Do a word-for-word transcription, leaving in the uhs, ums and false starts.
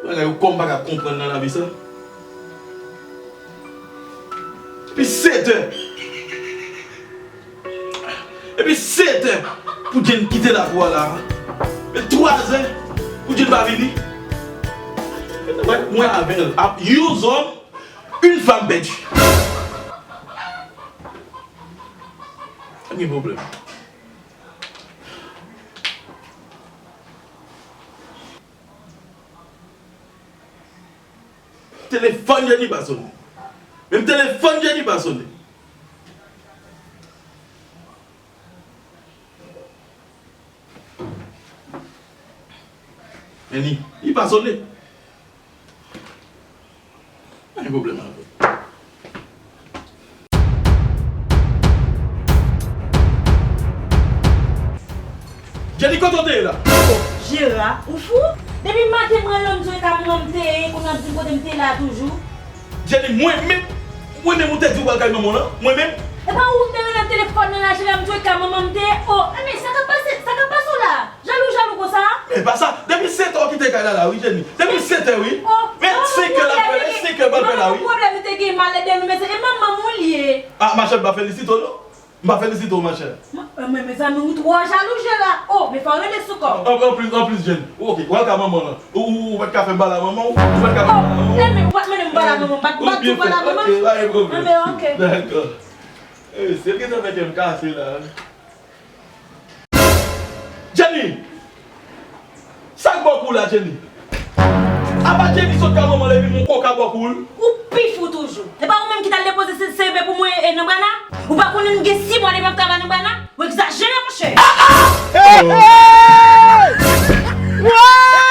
Bagay ou kòm pa ka konprann nan lavi sa. Depi sèt è. Depi sèt è pou Jenny kite lakou a la. Men twa zè pou Jenny pa vini. Mwen, mwen avè l ap yon zòm, yon fanm pèdi. Pa gen pwoblèm. Telefòn Jenny pa sonnen. Menm telefòn Jenny pa sonnen. Jenny, li pa sonnen. Pa gen pwoblèm avè l. Jenny, kote w te ye la? Jera, ou fou? Depi maten m rele w, m di w e ka manman m te ye, kounye a w ap di m kote m te la toujou. Jenny, mwen menm, mwen menm ou te di w pral kay manman w lan? Mwen menm? E pa ou m te rele nan telefòn nan la, Jera, m di w e ka manman m te ye. Oh, enben, sa k ap pase, sa k ap pase w la? Jalou, jalou konsa? Men pa sa. Depi sèt è w kite kay la la, wi, Jenny. Depi sèt è, wi. Oh, men senk è l ap fè la, senk è l pral fè la, wi. Pwoblèm li te gen malèt de nou, men se e manman m ou l ye. Ah, machè, m pa felisite w, non. M pa felisite w, machè. Men, mezanmi, ou twò jalou, Jera. Oh, men fò w rele sou kò w. An, anplis, anplis, Jenny. Ou, ok, w al ka manman w lan. Ou, ou, ou pa t ka fè m pale a manman w? Ou pa t ka fè m pale a manman w? Oh, enben, ou pa t mande m pale a manman w, m pa t, m pa t di w pale a manman w? Ok, pa gen pwoblèm. Enben, ok. Dakò. Eh, se l gentan fè kè m kase la, wi. Jenny! Sa k bò kou w la, Jenny? Apa Jenny sot ka manman l epi m on koka bò kou l? Ou pi fou toujou. E pa ou menm ki t al depoze se, seve pou mwen, e, nan Brana? Ou pa konnen m gen sis mwa depi m ap travay nan Brana? Ou egzajere, monchè. Hey, hey! Wow!